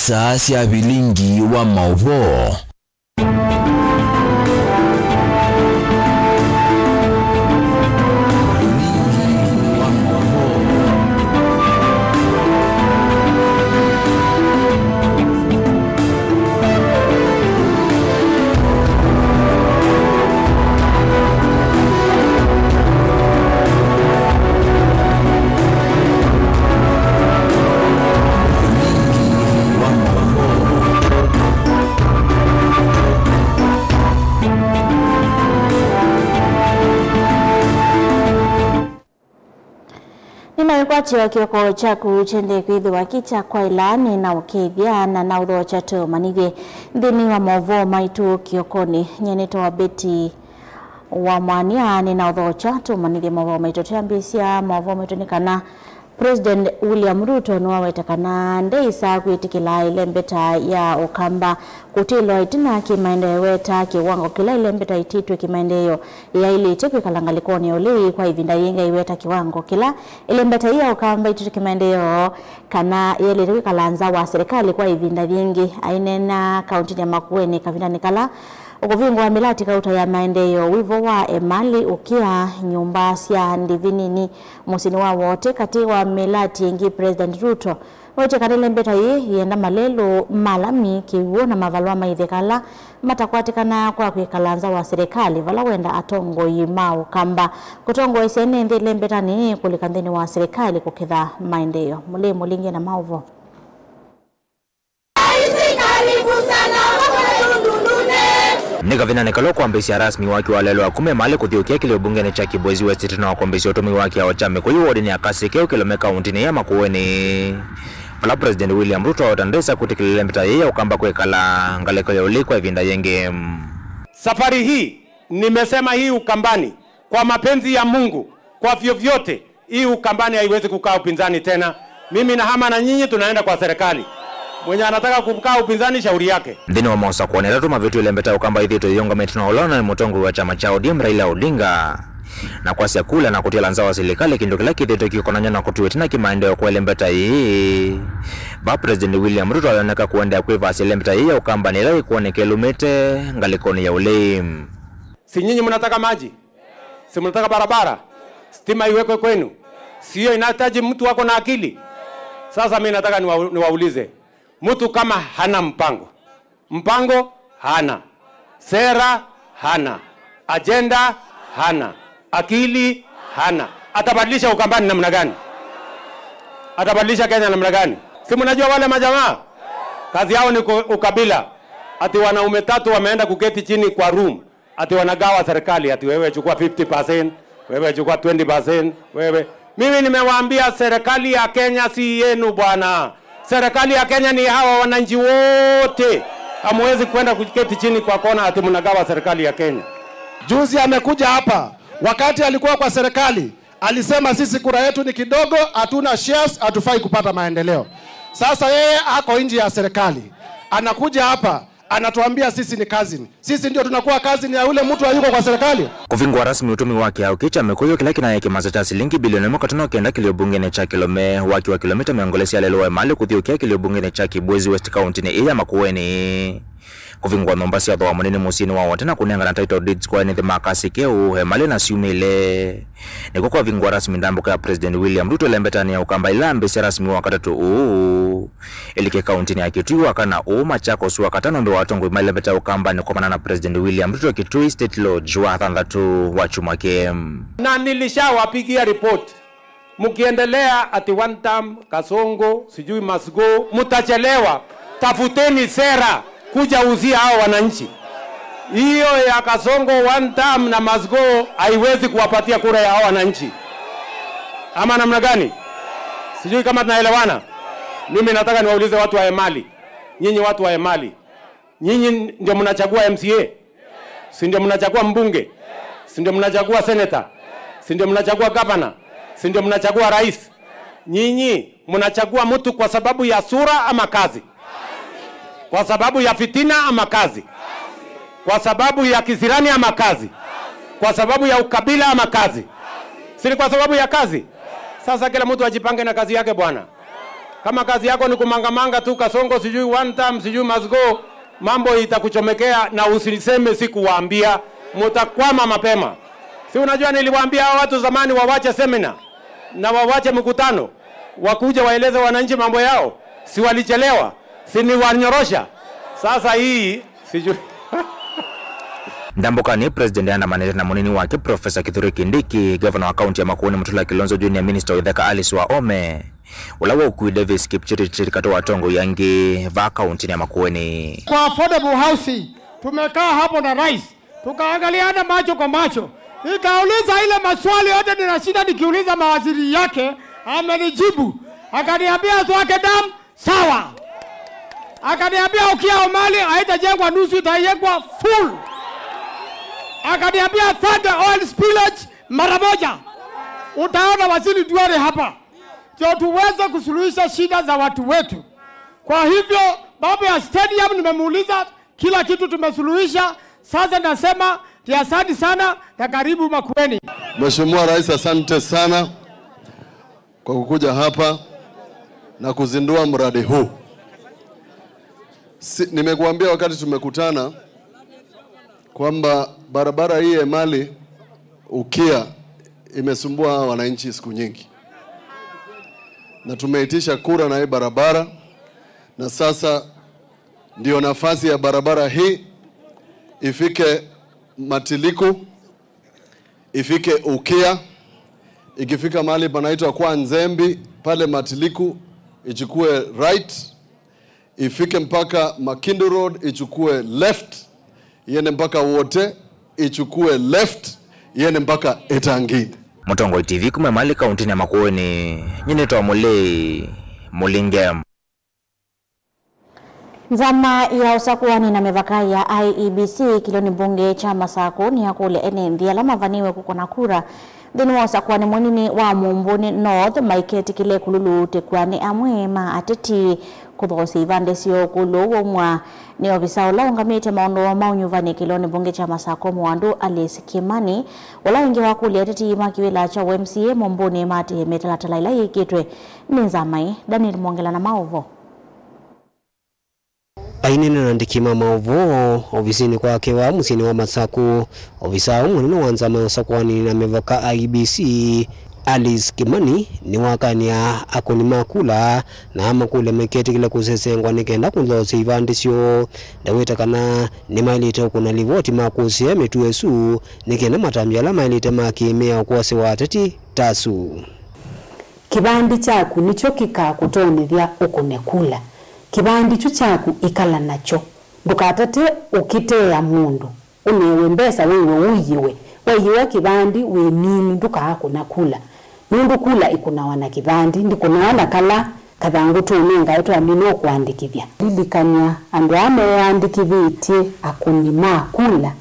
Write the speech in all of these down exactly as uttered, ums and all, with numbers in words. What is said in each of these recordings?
Saa sya vilingi wa maũvoo. Nĩnaĩkwatya kĩoko kyaku kyende kwĩthĩwa kĩ kya kwaĩla, nĩnaũkethya na naũthokya tũmanyĩthye nthĩnĩ wa maũvoo maitũ kĩokonĩ. Nyie nĩtawa Betty wa Mwania, nĩnaũthokya tũmanyĩthye maũvoo maitũ. Twĩambĩĩsya maũvoo maitũ nĩ kana President William Ruto nĩwaweta kana ndeĩsaa kwĩtĩkĩla ĩlembeta ya Ũkamba kũtĩlwa ĩtina kĩmaendeeo. Eweta kĩwango kĩla ĩlembeta ĩtĩtwe kĩmaendeeo yaĩlĩte kwĩkala ngalĩkonĩ ya ũlei kwa ĩvinda yĩngĩ. Aiweta kĩwango kĩla ĩlembeta ĩĩ ya Ũkamba ĩtĩtwe kĩmaendeeo kana yaĩlĩte kwĩkala nza wa serikali kwa ĩvinda yĩngĩ. Aineena kaũntĩnĩ ya Makueni kavindanĩ kala ũkũvingũa mĩlati kauta ya maendeeo, wĩvo wa emalĩ ũkĩa, nyũmba sya ndĩvi nini mũsyĩnĩ wa Wote, katĩ wa mĩlati ĩngĩ. President Ruto nĩwetye kana ĩlembeta yĩĩ yĩenda malelũ ma lami, kĩw'ũ na mavalũa ma itheka ala matakwatĩkanaa kwa kwĩkala nza wa serikali, vala wenda atongoi ma Ũkamba kũtongoesya ene nthĩ ĩlembetanĩ yĩĩ kũlika nthĩnĩ wa serikali kũketha maendeeo. Mũlei Mũlingi na maũvoo. Nĩ kavindanĩ kala ũkwambĩĩsya rasmi waki wa lelũ wa kuma emalĩ kũthiũũkĩa kĩlĩo mbungenĩ kya Kibwezi West ĩtina wa kwambĩĩsya ũtũmĩi wa kĩao kya mĩkũyũ wodinĩ ya Kasĩkeu kĩlome kaũntĩnĩ ya Makueni, vala President William Ruto aweta ndesa kwĩtĩkĩlĩle mbeta yĩĩ ya Ũkamba kwĩkala ngalĩko ya ũlei kwa ĩvinda yĩngĩ. Safari hii nimesema hii Ukambani, kwa mapenzi ya Mungu, kwa vyovyote, hii Ukambani haiwezi kukaa upinzani tena. Mimi nahama na nyinyi, tunaenda kwa serikali. Mwenye anataka kukaa upinzani, shauri yake. Nthĩnĩ wa maũsakũani atatũ mavĩtw'e, ĩlembeta ya Ũkamba ĩthĩĩtwe ĩyĩũngamĩte na ũla ũnaĩ mũtongoi wa kyama kya O D M, Raila Odinga, na kwasya kula na kũtĩla nza wa silikalĩ, kĩndũ kĩla kĩthĩĩtwe kĩkonany'a na kũtw'ĩwa ĩtina kĩmaendeeo kwa ĩlembeta yĩĩ. Va President William Ruto ayoneka kũendeea kwĩvasya ĩlembeta yĩĩ ya Ũkamba nĩ ĩla ĩkwoneka ĩlũmĩte ngalĩkonĩ ya ũlei. Si nyinyi mnataka maji? Si mnataka barabara? Stima iwekwe kwenu? Sio, inahitaji mtu ako na akili. Sasa mimi nataka niwa-, niwaulize, mtu kama hana mpango, mpango hana, sera hana, ajenda hana, akili hana, atabadilisha Ukambani namna gani? Atabadilisha Kenya namna gani? Si mnajua wale majamaa kazi yao ni ku-, ukabila. Ati wanaume tatu wameenda kuketi chini kwa room, ati wanagawa serikali, ati wewe chukua fifty percent, wewe chukua twenty percent, wewe. Mimi nimewaambia serikali ya Kenya si yenu bwana. Serikali ya Kenya ni hawa wananchi wote. Hamwezi kwenda kuketi chini kwa kona ati mnagawa serikali ya Kenya. Juzi amekuja hapa, wakati alikuwa kwa serikali, alisema sisi kura yetu ni kidogo, hatuna shares, hatufai kupata maendeleo. Sasa yeye ako nje ya serikali, anakuja hapa, anatuambia sisi ni cousin. Sisi ndio tunakuwa cousin ya yule mtu hayuko kwa serikali? Kũvingũa rasmi ũtũmĩi wa kĩao kĩĩ kya mĩkũyũ kĩla kĩnaĩ kĩmasa kya silingi bilioni ĩmwe katono kenda kĩlĩo mbungenĩ kya Kĩlome, waki wa kilomita mĩongo ĩlĩ sya lelũ wa ĩmalĩ kũthiũũkĩa kĩlĩo mbungenĩ kya Kibwezi West kaũntĩnĩ ĩĩ ya Makueni, kũvingũa nyũmba sya thooa mũnene mũsyĩnĩ wa Wote na kũnengana title deeds kwa ene nthĩ ma Kasĩkeu, emalĩ na syumĩle. Nĩkw'o kwavingũa rasmi ndambũka ya President William Ruto ĩlembetanĩ ya Ũkamba ĩla yambĩĩsya rasmi Wakatatũ ũũ, ĩlike kaũntĩnĩ ya Kitui Wakana ũũ, Machakos Wakatano, mbee wa atongoi ma ĩlembeta ya Ũkamba nĩ kwonana na President William Ruto Kitui State Lodge Wathanthatũ wa kyumwa kĩĩ. Na nilishawapigia report. Mkiendelea ati one term, Kasongo, sijui must go, mtachelewa. Tafuteni sera, kuja uzia hao wananchi. Hiyo ya Kasongo one term na must go haiwezi kuwapatia kura ya hao wananchi. Ama namna gani? Sijui kama tunaelewana. Mimi nataka niwaulize watu wa Emali. Nyinyi watu wa Emali. Nyinyi ndio mnachagua M C A? Si ndio mnachagua mbunge? Si ndio mnachagua senator? Si ndio mnachagua governor? Si ndio mnachagua rais? Nyinyi mnachagua mtu kwa sababu ya sura ama kazi? Kwa sababu ya fitina ama kazi? Kwa sababu ya kisirani ama kazi? Kwa sababu ya ukabila ama kazi? Si ni kwa sababu ya kazi? Sasa kila mtu ajipange na kazi yake bwana. Kama kazi yako ni kumangamanga tu, Kasongo sijui one term, sijui must go, mambo itakuchomekea na usiseme sikuwaambia. Mutakwama mapema. Si unajua niliwaambia hao watu zamani wawache seminar na wawache mkutano, wakuje waeleze wananchi mambo yao? Si walichelewa? Si ni wanyorosha? Sasa hii sijui. Ndambũkanĩ, President andamanĩte na mũnini wake Professor Kithure Kindiki, Governor wa kaunti ya Makueni Mutula Kilonzo Junior, Minister wa Itheka Alice Wahome, ũla waũkuie Davis Kipchirchir katĩ wa atongoi angĩ vaa kauntinĩ ya Makueni. Kwa affordable housing, tumekaa hapo na rais, tukaangaliana macho kwa macho. Nikauliza ile maswali yote ninashinda nikiuliza mawaziri yake, amenijibu. Akaniambia Thwake Dam, sawa. Akaniambia Ukia Omali haitajengwa nusu, itajengwa full. Akaniambia Thwake oil spillage mara moja. Utaona waziri Duale hapa. Ndio tuweze kusuluhisha shida za watu wetu. Kwa hivyo, mambo ya stadium nimemuuliza, kila kitu tumesuluhisha. Sasa nasema ni asante sana na karibu Makueni. Mheshimiwa Rais, asante sana kwa kukuja hapa na kuzindua mradi huu. Si, nimekuambia wakati tumekutana kwamba barabara hii ya Emali Ukia imesumbua hawa wananchi siku nyingi, na tumeitisha kura na hii barabara, na sasa ndio nafasi ya barabara hii ifike Matiliku, ifike Ukia, ikifika mahali panaitwa kwa Nzembi pale Matiliku, ichukue right, ifike mpaka Makindu Road, ichukue left, iende mpaka Wote, ichukue left, iende mpaka Etangini. Mũtongoi T V kuma Emali kauntinĩ ya Makueni, nyie nĩtawa Mũlei Mũlinge. Nzama ya ũsakũani na mĩvaka ya I E B C kĩlĩonĩ mbunge kya Masakũ nĩyakũlya ene nthĩ ala mavaniwe kũkũna kura nthĩnĩ wa ũsakũani mũnini wa Mumbuni North maiketĩkĩle kũlulutĩkw'a nĩ amwe ma ateti kũthoosya ivandĩ syoo kũlũ waumw'a nĩ ovisa ũla ũngamĩte maũndũ ma ũnyuvani kĩlĩonĩ mbunge kya Masakũ Mwandũ Alice Kimani, ũla ĩngĩ wakũlya ateti ma kĩvĩla kya U M C A Mumbuni maatĩĩe mĩtalatala ĩla yĩkĩtwe nĩ nzama ĩ. Daniel Mwongela na maũvoo. Aineena na andĩki ma maũvoo ovisinĩ kwake wa mũsyĩnĩ wa Masakũ, ovisa ũũ mũnene wa nzama ya ũsakũani na mĩvaka I E B C, Alice Kimani, nĩwakanĩa akũni ma kula na amakũlya maiketĩkĩle kũsesengwa nĩ kenda kũthoosya ivandĩ syoo. Ndaweta kana nĩmaĩlĩte ũkũna livoti ma kũsea mĩtuo ĩsu nĩ kenda matambya ala maĩlĩte ma kĩ-mĩao kwosĩwa ateti ta asu. Kĩvandĩ kyaku nĩkyo kĩkakũtonyethya ũkũne kula. Kĩvandĩ kyu kyaku ĩkala nakyo. Ndũkatate ũkĩteea mũndũ. Ũnewe mbesa wĩw'e ũiĩwe. Waiĩwa kĩvandĩ wĩ mini ndũkaakũna kula. Nũndũ kula ĩkũnawa na kĩvandĩ, ndĩkũnawa na kala kathangũ tũũnengae twa mini ũkũandĩkĩthya. Lilikany'a andũ aa meandĩkĩthĩtye akũni ma kula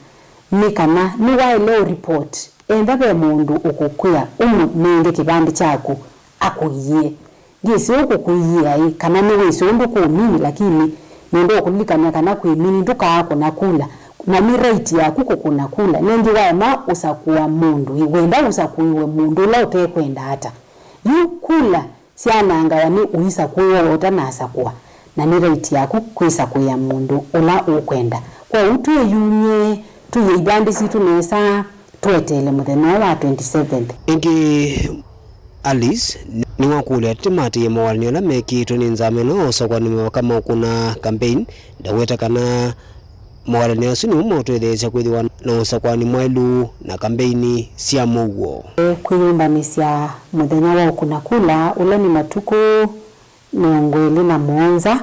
nĩ kana nĩwaĩle ũripoti. Enda ve mũndũ ũkũkwĩa ũmũnenge kĩvandĩ kyaku akũiĩe. Ndyĩsĩ ũkũkũiĩaĩ kana nĩwĩsĩ ũndũ kũũmini, lakini nĩenda ũkũlilikany'a kana kwĩ mini ndũkaakũna kula, na nĩ right yaku kũkũna kula. Nengĩ waema ũsakũa mũndũ-ĩ, wenda ũsakũĩwe mũndũ ũla ũtekwenda ata? Yu kula syanangawa nĩ ũisakũĩwa we ũtanasakũa, na nĩ right yaku kwĩsakũĩa mũndũ ũla ũkwenda. Kwoou twĩyumye, tũiye ivandĩ sitũ nesa, tweteele mũthenya ũũ wa twenty-seventh. Ĩngĩ, Alice nĩwakũlya atĩ maatĩĩe mawalany'o ala mekĩĩtwe nĩ nzama ĩno ya ũsakũani mĩvaka ma ũkũna kambeini, ndaweta kana mawalany'o asu nĩmo maũtũtetheesya kwĩthĩwa na ũsakũani mwaĩlu na kambeini sya mũuo. Kwĩyũmbanĩsya mũthenya wa ũkũna kula, ũla nĩ matukũ mĩongo ĩlĩ na mũonza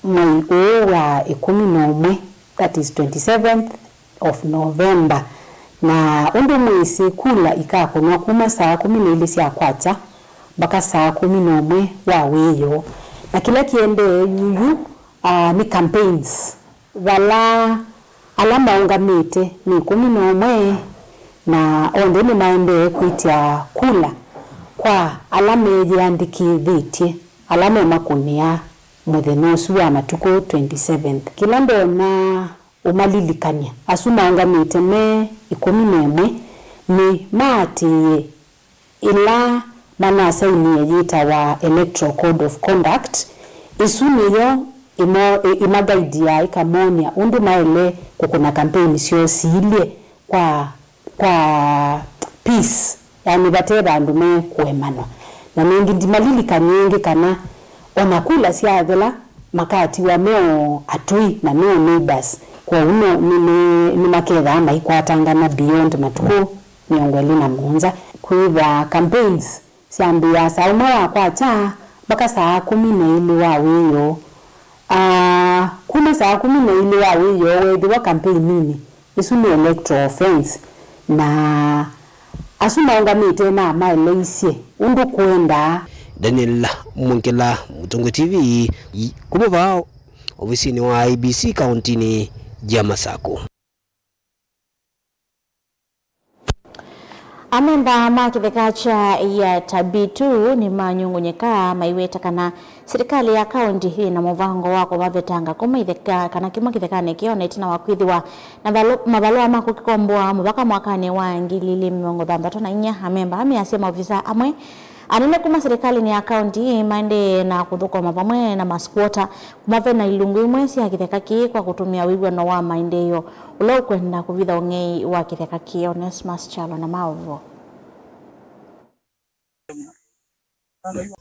mwei ũũ wa ĩkũmi na ũmwe, that is twenty-seventh of November. Na ũndũ mwĩsĩ, kula ikakũnwa kuma saa kũmi na ilĩ sya kwakya mpaka saa kũmi na ũmwe wa wĩoo. Na kĩla kĩendee yuyu, ah, nĩ campaigns. Vala ala maũngamĩte nĩ ĩkũmi na ũmwe, na onthe nĩmaendee kwĩtya kula kwa ala meyĩandĩkĩthĩtye, ala memakũnĩa mũthenya ũsu wa matukũ twenty-seventh. Kĩla ndonya ũmalilikany'a, asu maũngamĩte me ĩkũmi na ĩmwe nĩmaatĩĩe ĩla manasainie yĩtawa Electoral Code of Conduct. Ĩsu nĩyo ĩmo-, ĩ-, ĩmathaidiaa, ĩkamony'a ũndũ maĩle kũkũna kampeini syoo siilye kwa, kwa peace, yani vate vandũ me kũemanwa. Na nĩngĩ ndimalilikany'e ĩngĩ kana o na kula syathela, makatiwa me o atũi na me o neighbors, kwoou no, nĩ, nĩ, nĩmakethaa maikwatangana beyond matukũ mĩongo ĩlĩ na mũonza. Kwĩthwa campaigns syambĩĩaa saa ũmwe wa kwakya mpaka saa kũmi na ilĩ wa wĩoo. Aa, kuma saa kũmi na ilĩ wa wĩoo weethĩwa kampeininĩ, ĩsu nĩ electoral offence, na asu maũngamĩte na maeleisye ũndũ kũendaa. Daniel Mwongela, Mũtongoi T V, kuma vaa ovisinĩ wa I E B C kauntinĩ ya Masakũ. Amemba ma kĩtheka kya Yatabitu nĩmanyungunyĩka maiweta kana silikalĩ ya kaunti yĩ na mũvango wa kũmavetanga kuma itheka kana kuma kĩthekanĩ kĩoo na ĩtina wa kwĩthĩwa na valũ-, mavalũa ma kũkomboa mũvaka mwakanĩ wa ngili ilĩ mĩongo thanthatũ na inya. Amemba aa measya maovisa amwe anene kuma silikalĩnĩ ya kaunti maendee na kũthũkũma vamwe na maskwota kuma ve na ilungu imwe sya kĩtheka kĩĩ kwa kũtũmĩa wĩw'ano wa maendeeo ũla ũkwenda kũvitha ũng'ei wa kĩtheka kĩĩ. Onesmus Kyalo na maũvoo.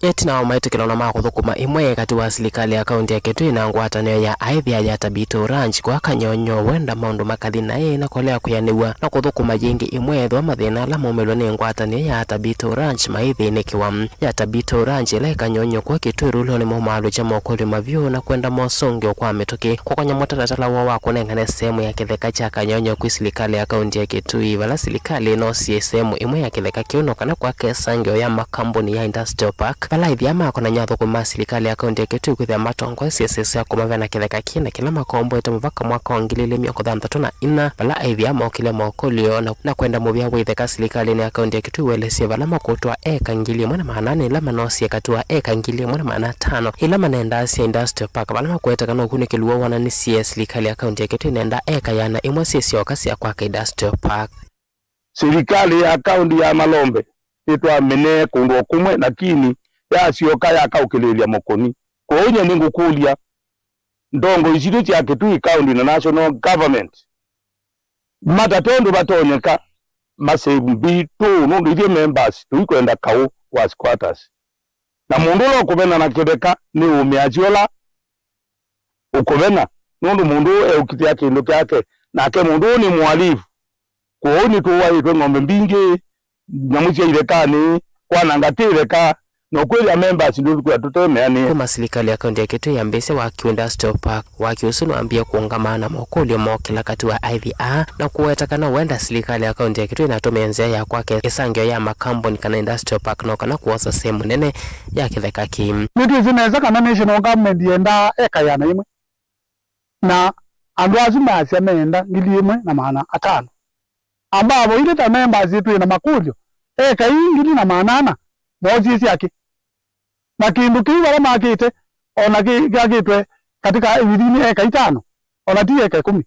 Ĩtina wa maĩtĩkĩlano ma kũthũkũma, ĩmwe katĩ wa silikalĩ ya kaunti ya Kitui na ngwatanĩo ya aĩthi ya Yatabitu Ranch kwa Kanyonyo wenda maũndũ makathi naĩ na kũlea kwĩanĩw'a na kũthũkũma yĩngĩ ĩmwe ethĩwa mathĩna ala maumĩlwe nĩ ngwatanĩo ya Yatabitu Ranch maithĩnĩkĩwa. Yatabitu Ranch ĩla ĩ Kanyonyo kwa Kitui ĩlũnĩ maumalũkya mokũlyo mavyũ na kwenda mosũngĩo kwa mĩtũkĩ kũkonya mũtalatala woo wa kũnengane sehemu ya kĩtheka kya Kanyonyo kwĩ silikalĩ ya kaunti ya Kitui, vala silikalĩ ĩnosie sehemu ĩmwe ya kĩtheka kĩu no kana kwake ĩsangĩo ya makambuni ya Industrial Park, vala aĩthi aa makonany'a athũkũmi ma silikalĩ ya kaunti ya Kitui kwĩthĩa matongoesye sya kũmavena kĩtheka kĩĩ na kĩla makomboete mũvaka mwaka wa ngili ilĩ mĩongo thanthatũ na inya, vala aĩthi aa mokĩlya mokũlyo na, na kwenda mũvea wa itheka silikalĩnĩ ya kaunti ya Kitui ũelesye vala makũtwaa eka ngili ĩmwe na maana ana ila manosie katĩ wa eka ngili ĩmwe na maana atano ila manendaa sya Industrial Park, vala makwete kana ũkunĩkĩli woo wonanisye silikalĩ ya kaunti ya Kitui ĩnendaa eka ĩana ĩmwe syĩ syoka sya kwaka Industrial Park. Silikalĩ ya kaunti ya Malombe nĩtwamĩnee kũndũ o kũmwe, lakini yasyoka yakaũkĩlĩĩlya mũkũni. Kwoou nyie nĩngũkũlya ndongoi sitũ sya Kitui County na National Government matate ũndũ vatonyeka ma save Mbitu, nũndũ ithyĩ members tũikwenda kaũ wa squatters. Na mũndũ ũla ũkũvena na kĩtheka nĩ ũmĩasya ũla ũkũvena, nũndũ mũndũ ũũ eũkitĩa kĩndũ kyake, nake mũndũ ũũ nĩ mũhalifu. Kwoou nĩtũaĩtwe ng'ombe mbingĩ, nyamũ sya ithekanĩ, kwananga ti itheka, na ũkwĩthĩa members nĩtũkwĩa tũtemeanĩe. Kuma silikalĩ ya kaunti ya Kitui yambĩĩsye waki wa Industrial Park, waki ũsu nĩwambie kũũngama na mokũlyo mookĩla katĩ wa aĩthi aa, na kũweta kana wenda silikalĩ ya kaunti ya Kitui ĩnatũmĩe nzĩa ya kwaka ĩsangĩo ya makambuni kana Industrial Park no kana kwosa sehemu nene ya kĩtheka kĩĩ. Nĩtwĩsĩ nesa kana national government yendaa eka ĩana ĩmwe, na andũ asu measya meenda ngili ĩmwe na maana atano. Ambavo ithyĩ ta members twĩ na makũlyo, eka ii ngili na maana ana moosie syakĩ? Na kĩndũ kĩu vala makĩte, o na kĩ-, kĩakĩtwe katĩka within eka itano, o na ti eka ĩkũmi.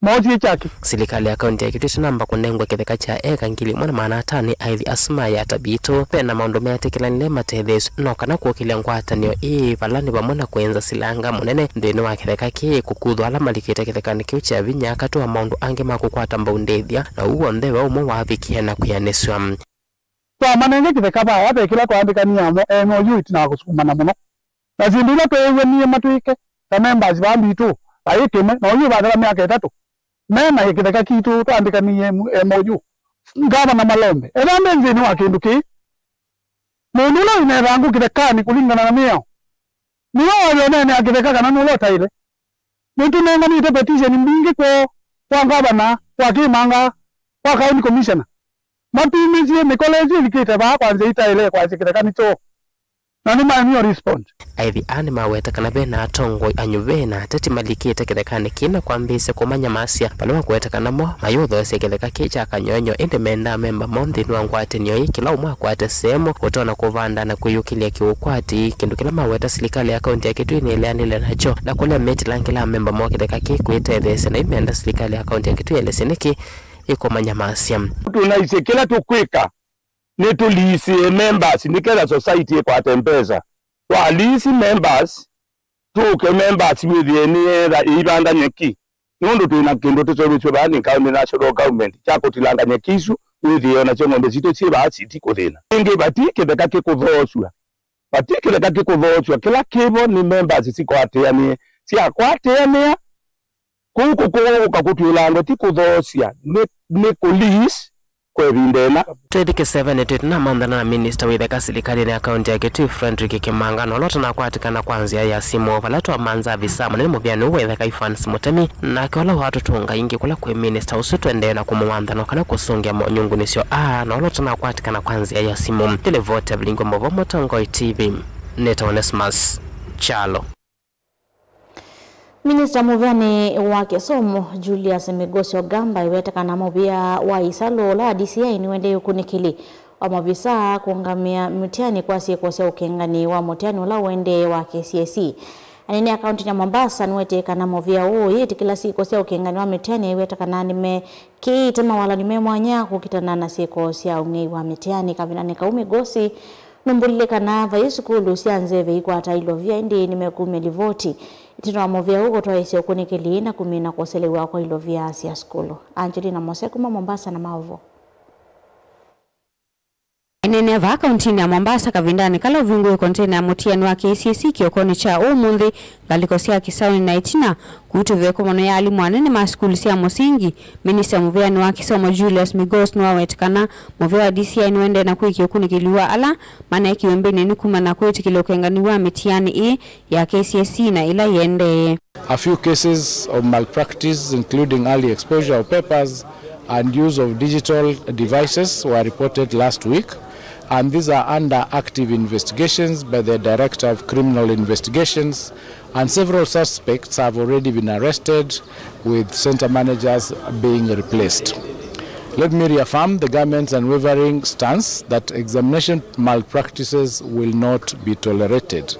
Moosie kyakĩ? Silikalĩ ya kaunti ya Kitui ĩtanamba kũnengwa kĩtheka kya eka ngili ĩmwe na maana atano nĩ aĩthi asu ma Yatabitu, ve na maũndũ meetĩkĩlanile matetheesw'e no kana kũkĩlya ngwatanĩo ĩĩ, vala nĩ vamwe na kwĩnza silanga mũnene nthĩnĩ wa kĩtheka kĩĩ, kũkuthwa ala malikĩte kĩthekanĩ kĩu kya vinya katĩ wa maũndũ angĩ ma kũkwata mbau ndĩthya, na ũu w'onthe ve ũmwe wavikie na kwĩanĩsw'a. Twamanenge kĩtheka vaya, ve kĩla twaandĩkanie amo M O U ĩtina wa kũsukumana mũno. Na syĩndũ ila tweew'anie matwĩke ta members vaa Mbitu, vaĩ kĩmwe, na ũyu vathela myaka ĩtatũ, me na kĩtheka kitũ twaandĩkanie M O U. Ngavana Malombe, etha nde nthĩnĩ wa kĩndũ kĩĩ. Mũndũ ũla wĩna ĩthangũ kĩthekanĩ kũlingana na mĩao, nĩwe waĩle ũneenea kĩtheka kana nũla ũtaĩle. Nĩtũnenganĩte petition mbingĩ kwoo, kwa ngavana, kwa kĩmanga, kwa county commissioner. Matumĩsye mĩkolo ĩsu ĩlikĩte vaa kwa nzĩa itaĩle kwasya kĩtheka nĩ kyoo. Na nĩmaemie respond. Aĩthi aa nĩmaweta kana ve na atongoi anyuve na ateti malikĩte kĩthekanĩ kĩĩ na kwambĩĩsya kũmanyamasya vala makwete kana mo mayũthoosya kĩtheka kĩĩ kya Kanyonyo, ĩndĩ mendaa memba moo nthĩnĩ wa ngwatanĩo ĩĩ kĩla ũmwe akwate sehemu ũtonya kũvanda na kwĩyũkĩlya kĩũkwati, kĩndũ kĩla maweta silikalĩ ya kaunti ya Kitui nĩleanĩle nakyo, na kũlea metilangĩla amemba moo kĩtheka kĩĩ kwĩtetheesya, na imenda silikalĩ ya kaunti ya Kitui ĩelesye nĩkĩ ĩkũmanyamasya. Tũnaisye kĩla tũkwĩka nĩtũliisĩe members nĩketha society ĩkwate mbesa. Twaliisi members, tũke members wĩthĩe nĩyeetha ĩivanda nyeki. Nũndũ twĩ na kĩndũ tũseũvĩsw'e vaa nĩ county national government kya kũtilanga nyeki isu, wĩthĩe o nakyo ng'ombe sitũ syĩ vaa sitikũthĩna. Ĩngĩ vati kĩtheka kĩkũthoosw'a. Vati kĩtheka kĩkũthoosw'a, kĩla kĩvo nĩ members sikwatĩanĩe, syakwatĩanĩa, kũu kũkũũka kũtw'ĩlangwe ti kũthoosya, nĩ, nĩ kũlease kwa ĩvinda ĩna. Twĩthi kĩsevenĩ, twĩtanamanthana na minista wa ĩtheka silikalĩnĩ ya kaunti ya Kitui, Frederick Kimanga, na ũla ũtanakwatĩkana kwa nzĩa ya simũ, vala twamanza avisa mũnene mũvĩanĩ ũũ wa ĩtheka, Evans Mũtemi, nake ũla watũtũnga ĩngĩ kũla kwĩ minista ũsu, tũendee na kũmũmanthana kana kũsũngĩa monyungunĩsyo aa, na ũla ũtanakwatĩkana kwa nzĩa ya simũ. Nĩ livoti ya Vilingi wa Maũvoo Mũtongoi T V, nĩtawa Onesmus Kyalo. Minista mũvĩanĩ wa kĩsomo, Julius Migos Ogamba, aiweta kana mũvĩa wa ĩsalũ ũla wa D C I nĩwendee ũkunĩkĩli wa maovisaa kũũngamĩa mĩtiani kwa syĩko sya ũkengani wa mũtiani ũla ũendee wa K C S E. Anene a kaunti ya Mombasa nĩwetie kana mũvĩa ũũ ũyĩtĩkĩla syĩko sya ũkengani wa mĩtiani, aiweta kana nĩmekĩĩte mawalany'o me mwanya kũkitana na syĩko sya ũng'ei wa mĩtiani. Kavindanĩ kau, Migos nũmbũlile kana vai sukulu sya nzeve ikwata ilovia, ĩndĩ nĩmekumya livoti ĩtina wa mũvĩa ũũ kũtwaĩĩsya ũkunĩkĩli na kũmina kũselew'a kwa ilovia sya sukulu. Angelina Mose kuma Mombasa na maũvoo. Ĩneenea vaa kauntinĩ ya Mombasa kavindanĩ kala ũvingũe kontena ya mũtiani wa K C S E kĩokonĩ kya ũmũnthĩ, ngalĩko sya Kisauni na ĩtina, kwitũvĩe ĩkomano ya alimũ anene ma sukulu sya mũsingi, minista mũvĩanĩ wa kĩsomo Julius Migos nĩwawetĩ kana mũvĩa wa D C I nĩũendee na kwĩkĩa ũkunĩkĩli wa ala maneekiwe mbĩnyanĩ kumana na kwĩtĩkĩlya ũkengani wa mĩtiani ĩĩ ya K C S E na ĩla ĩendee. A few cases of malpractice, including early exposure of papers and use of digital devices, were reported last week, and these are under active investigations by the Director of Criminal Investigations, and several suspects have already been arrested, with center managers being replaced. Let me reaffirm the government's unwavering stance that examination malpractices will not be tolerated.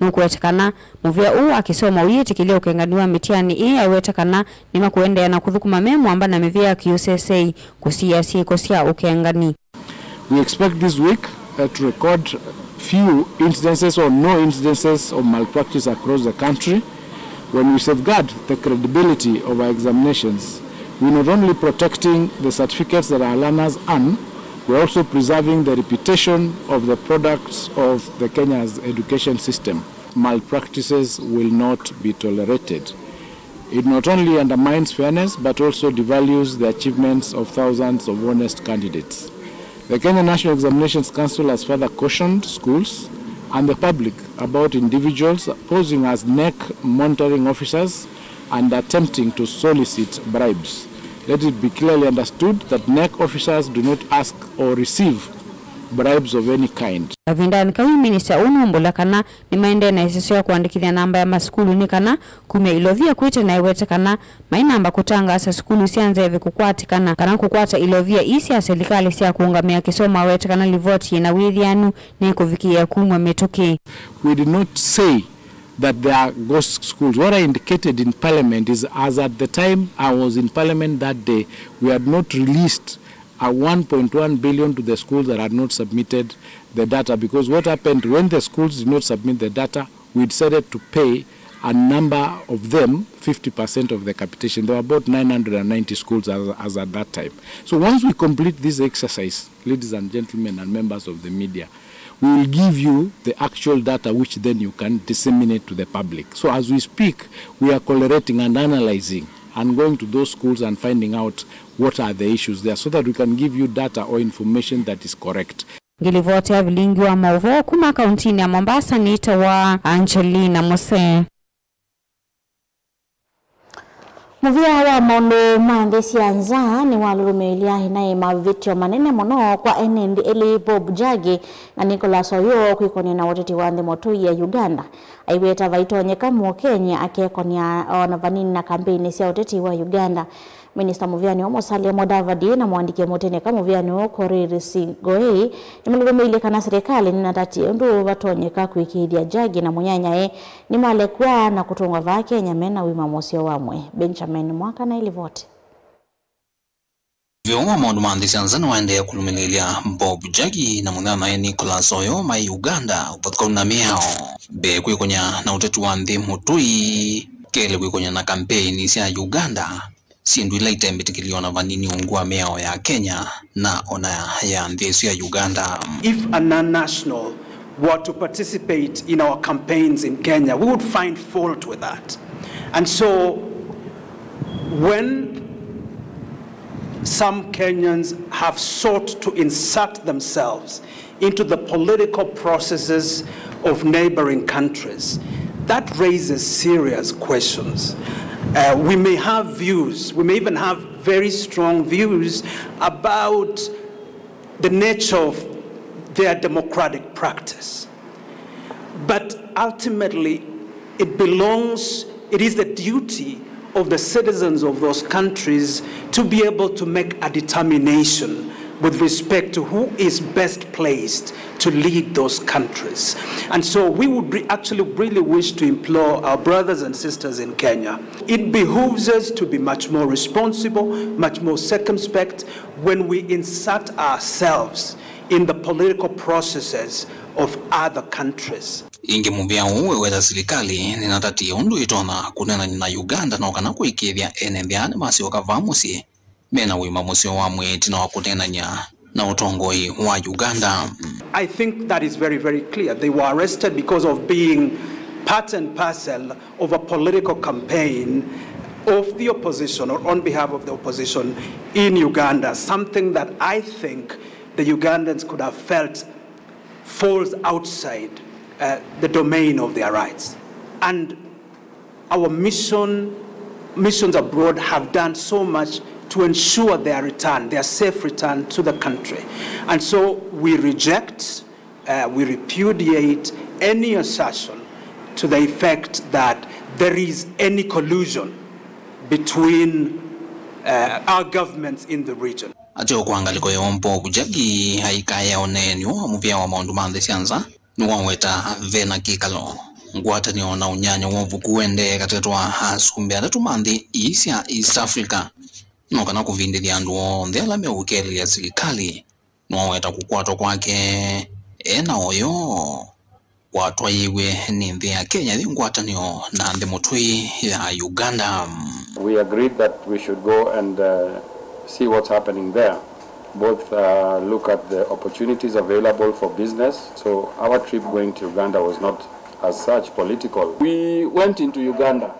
Nũkũweta kana mũvĩa ũũ wa kĩsomo ũyĩtĩkĩlya ũkengani wa mĩtiani ĩĩ, aiweta kana nĩmakũendeea na kũthũkũma me mwamba na mĩvĩa ya kĩũsesei kũsiĩĩa syĩko sya ũkengani. We expect this week, uh, to record few incidences or no incidences of malpractice across the country. When we safeguard the credibility of our examinations, we not only protecting the certificates that our learners earn, we are also preserving the reputation of the products of the Kenya's education system. Malpractices will not be tolerated. It not only undermines fairness but also devalues the achievements of thousands of honest candidates. The Kenya National Examinations Council has further cautioned schools and the public about individuals posing as NEC monitoring officers and attempting to solicit bribes. Let it be clearly understood that NEC officers do not ask or receive bribes of any kind. Kavindanĩ kau, minista ũũ nũmbũla kana nĩmaendee na ĩseso ya kũandĩkĩthya namba ya masukulu nĩ kana kumya ilovia kwĩte, na aiweta kana mainamba kũtangaasa sukulu sya nzeve kũkwatĩkana kana kũkwata ilovia ii sya silikalĩ sya kũũngamĩa kĩsomo. Aweta kana livoti yĩna wĩthĩanu nĩkũvikĩĩa kumw'a mĩtũkĩ. We did not say that there are ghost schools. What I indicated in parliament is, as at the time I was in parliament that day, we had not released a one point one billion to the schools that had not submitted the data, because what happened when the schools did not submit the data, we decided to pay a number of them fifty percent of the capitation. There were about nine hundred and ninety schools as, as at that time. So once we complete this exercise, ladies and gentlemen and members of the media, we will give you the actual data, which then you can disseminate to the public. So as we speak, we are collating and analyzing and going to those schools and finding out what are the issues there, so that we can give you data or information that is correct. Ngilivoti ya Vilingi wa Maũvoo kuma kauntinĩ ya Mombasa nĩtawa Angelina Mose. Mũvĩa wa maũndũ ma nthĩ sya nza nĩwalũlũmĩĩlya ĩnaĩ mavĩtyo manene mũno kwa ene nthĩ elĩ, Bob Njagi na Nicholas Oyoo, kwĩkonĩa na ũteti wa nthĩ mũtũi ya Uganda. Aiweta vaitonyeka Mũkenya akekonĩa o na vanini na kambeini sya ũteti wa Uganda. Minista mũvĩanĩ ũũ Musalia Mudavadi na mũandĩki mũtĩnĩka mũvĩanĩ ũũ Korir Sing'oei nĩmalũlũmĩilye kana silikalĩ nĩnatatie ũndũ vatonyeka kũĩkĩĩthya Njagi na mũnyanyae nĩmalekwa na kũtũngwa vaa Kenya mena ũima mũseo wa mwĩĩ. Benjamin Mwaka na ĩlivoti. Mũvĩa wa maũndũ ma nthĩ sya nza nĩwaendee kũlũmĩlĩĩlya Bob Njagi na mũnyanyae Nicholas Oyoo mai Uganda ũvathũkanu na mĩao. Mbee kwĩkũnya na ũteti wa nthĩ mũtũi, kelĩ kwĩkũnya na kambeini sya Uganda, syĩndũ ila itembĩtĩkĩlio na vanini ungu wa mĩao ya Kenya na ona ya nthĩ ĩsu ya Uganda. If a non-national were to participate in our campaigns in Kenya, we would find fault with that. And so, when some Kenyans have sought to insert themselves into the political processes of neighboring countries, that raises serious questions. Uh, we may have views, we may even have very strong views about the nature of their democratic practice. But ultimately, it belongs, it is the duty of the citizens of those countries to be able to make a determination with respect to who is best placed to lead those countries. And so we would re-, actually really wish to implore our brothers and sisters in Kenya, it behooves us to be much more responsible, much more circumspect when we insert ourselves in the political processes of other countries. Ĩngĩ mũvĩa ũũ weweta silikalĩ nĩnatatie ũndũ ĩtonya kũneenany'a na Uganda no kana kũĩkĩĩthya ene nthĩ aa nĩmasyoka vaa mũsyĩ mena ũima mũseo wa mwĩĩ ĩtina wa kũneenany'a na ũtongoi wa Uganda. I think that is very, very clear. They were arrested because of being part and parcel of a political campaign of the opposition or on behalf of the opposition in Uganda, something that I think the Ugandans could have felt falls outside, uh, the domain of their rights. And our mission, missions abroad have done so much to ensure their return, their safe return to the country. And so we reject, uh, we repudiate any assertion to the effect that there is any collusion between, uh, our governments in the region. Ateo kwa ngalĩko yoo, Bob Njagi aikaya ũneenyo wa mũvĩa wa maũndũ ma nthĩ sya nza nĩwaweta ve na kĩkalo, ngwatanĩo na ũnyanya wa ũvuku ũendee katĩkatĩ wa asumbĩ atatũ ma nthĩ ii sya East Africa, no kana kũvindĩthya andũ onthe ala meũkelelya silikalĩ. Nĩwaweta kũkwatwa kwake e na Oyoo kwatwaĩĩw'e nĩ nthĩ ya Kenya yĩ ngwatanĩo na nthĩ mũtũi ya Uganda. We agreed that we should go and, uh, see what's happening there, both, uh, look at the opportunities available for business. So our trip going to Uganda was not as such political. We went into Uganda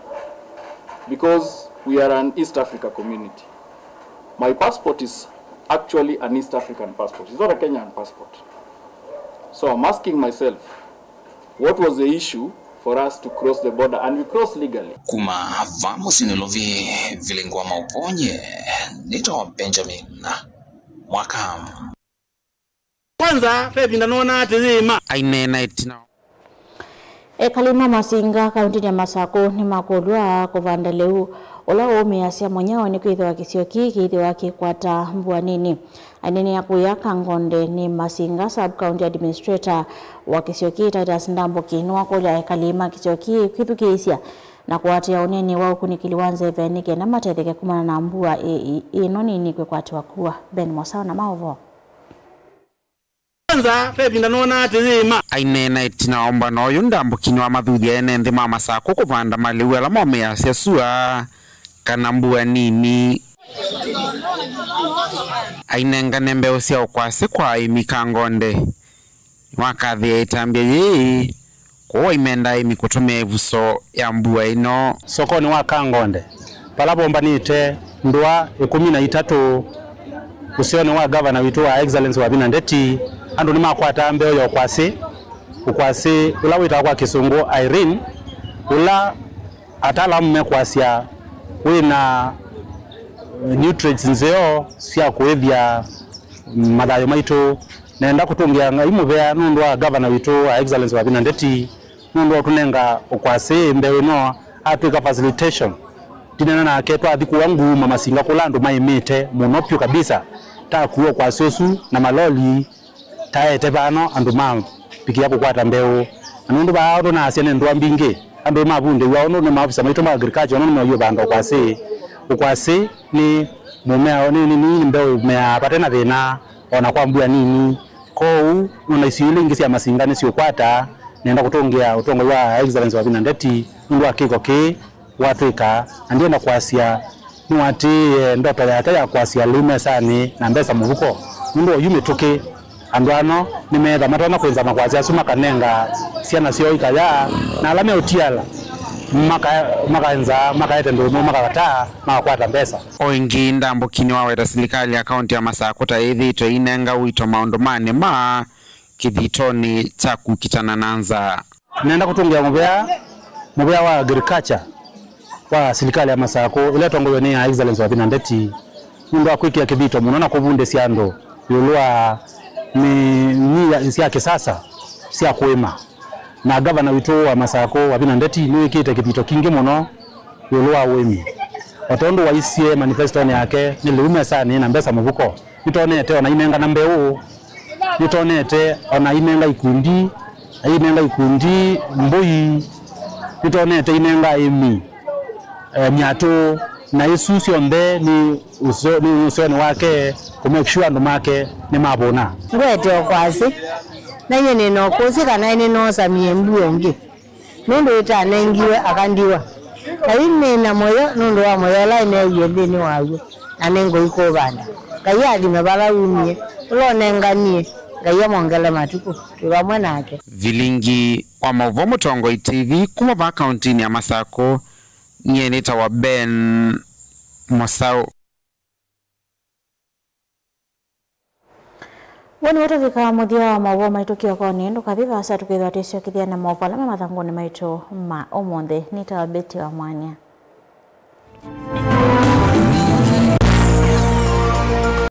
because we are an East Africa community. My passport is actually an East African passport. It's not a Kenyan passport. So I'm asking myself, what was the issue for us to cross the border, and we crossed legally? Kuma vaa mũsyĩ Nairobi, Vilingi wa Mauvoo nyie nĩtawa Benjamin Mwaka. Kwanza, ve ĩvinda noonaa atĩ yĩĩ ma. Aineena ĩtina. Ekali ma Masinga, kaũntĩnĩ ya Masakũ, nĩmakũlw'a kũvanda lĩu ũla waumĩasya mũnyao nĩkwĩthĩwa kĩsio kĩĩ kĩithĩwa kĩkwata mbua nini. Aineenea kũya Kangonde nĩ Masinga Sub County Administrator wa kĩsio kĩĩ, Titus Ndambũki, nĩwakũlya ekali ma kĩsio kĩĩ kwĩthukĩĩsya na kũatĩĩa ũneenany'a wa ũkunĩkĩli wa nzeve nĩ kenda matetheke kumana na mbua ĩ-, ĩ-, ĩno nini kwĩkwatĩwa kua. Ben Mosao na maũvoo. Kwanza, ve ĩvinda noonaa atĩ yĩĩ ma. Aineena ĩtina wa ũmbano ũyũ, Ndambũki nĩwamathuthya ene nthĩ ma Masakũ kũvanda malĩu ala maũmĩasya sua kana mbua nini. Ainengane mbeũ sya ũkwasĩ kwa aĩmi Kangonde, nĩwakathĩĩa ĩtambya yĩĩ. Kwoou aimendaa aĩmi kũtũmĩa ĩvuso ya mbua ĩno. Sokonĩ wa Kangonde, vala vombanĩte ndũa ĩkũmi na itatũ ũseonĩ wa ngavana witũ wa Excellency Wavinya Ndeti, andũ nĩmakwataa mbeũ ya ũkwasĩ, ũkwasĩ ũla wĩtawa kwa Kĩsũngũ Irene, ũla ataalamu mekwasya wĩ na nutrients nzeo sya kũĩthya mathayũ maitũ. Nenda kũtũngĩa Ngai mũvea nũndũ wa ngavana witũ wa Excellency Wavinya Ndeti, nũndũ wa ũtũnenga ũkwasĩ mbeũ ĩno, atwĩka facilitation. Ndinena nake, twathi kũa Nguuma Masinga kũla andũ maĩmĩte mũno vyũ kabisa, takuwa ũkwasĩ ũsu na maloli, taete vano andũ mavikĩa kũkwata mbeũ. Na nũndũ vaa ũndũ naasya nĩ ndũa mbingĩ, andũ nĩmavundĩw'a ũndũ nĩ maofisa maitũ ma agriculture, ũndũ nĩmeũvanda ũkwasĩ. Ũkwasi nĩ mũmea, nĩ, nĩ, nĩ mbeũ ĩmeaa vate na thĩna, o na kwa mbua nini. Kwoou, nũndũ isio ila ingĩ sya masinga nĩsiũkwata, nenda kũtũngĩa ũtongoi wa Excellency Wavinya Ndeti nũndũ wa kĩko kĩĩ watwĩka, na ndienda kwasya nĩwatĩĩe ndoto yake ya kwasya lĩu mesanĩ na mbesa mũvuko, nũndũ oyu mĩtũkĩ andũ ano nĩmeetha matonya kwĩnza makwasya asu makanenga syana syoo ikaya, na ala meũtiala maka-, makaenza makaete ndũmũ makakataa makakwata mbesa. O ĩngĩ, Ndambũki nĩwaweta silikalĩ ya kaunti ya Masakũ ta ĩthĩĩtwe ĩinenga ũito maũndũ ma nĩma kĩthitonĩ kya kũkitana na nzaa. Nenda kũtũngĩa mũvea, mũvea wa agriculture wa silikalĩ ya Masakũ ĩla ĩtongoew'e nĩ Her Excellency Wavinya Ndeti nũndũ wa kwĩkĩa kĩthito mũno na kũvundĩsya andũ ĩũlũ wa mĩnyĩ ya, sya kĩsasa sya kũĩma. Na ngavana witũ wa Masakũ, Wavinya Ndeti, nĩwĩkĩte kĩthito kingĩ mũno ĩũlũ wa ũĩmi. O tondũ waisye manifestonĩ yake, nĩ lĩu mesanĩ na mbesa mũvuko. Nĩtonete ona inengana mbeũ, nĩtonete ona inenga ikundi, inenga ikundi mbũi, nĩtonete inenga aĩmi, eh, myatũ, na isu syonthe nĩ ũseo-, nĩ ũseonĩ wake kũ make sure andũ make nĩmavũna. Ngwete ũkwasi, na nyie nĩ na ũkũsĩ kana nĩnoosamie mbua ũngĩ, nũndũ ĩtanengiwe aka ndiwa. Na yu nĩ na mũyo nũndũ wa mũyo ũla neewie nthĩnĩ waw'o, na nĩngũikũvanda. Ngai athime vala wumie, ũla ũnenganie, Ngai amwongele matukũ, twĩ vamwe nake. Vilingi wa maũvoo Mũtongoi T V kuma vaa kauntinĩ ya Masakũ, nyie nĩtawa Ben Mũsaũ. W'o nĩw'o tũvika mũthya wa maũvoo maitũ kĩokonĩ. Ndũkathi vaasa, tũkethĩwa twĩsyokethya na maũvoo ala me mathangũnĩ maitũ ma ũmũnthĩ. Nĩtawa Betty wa Mwania.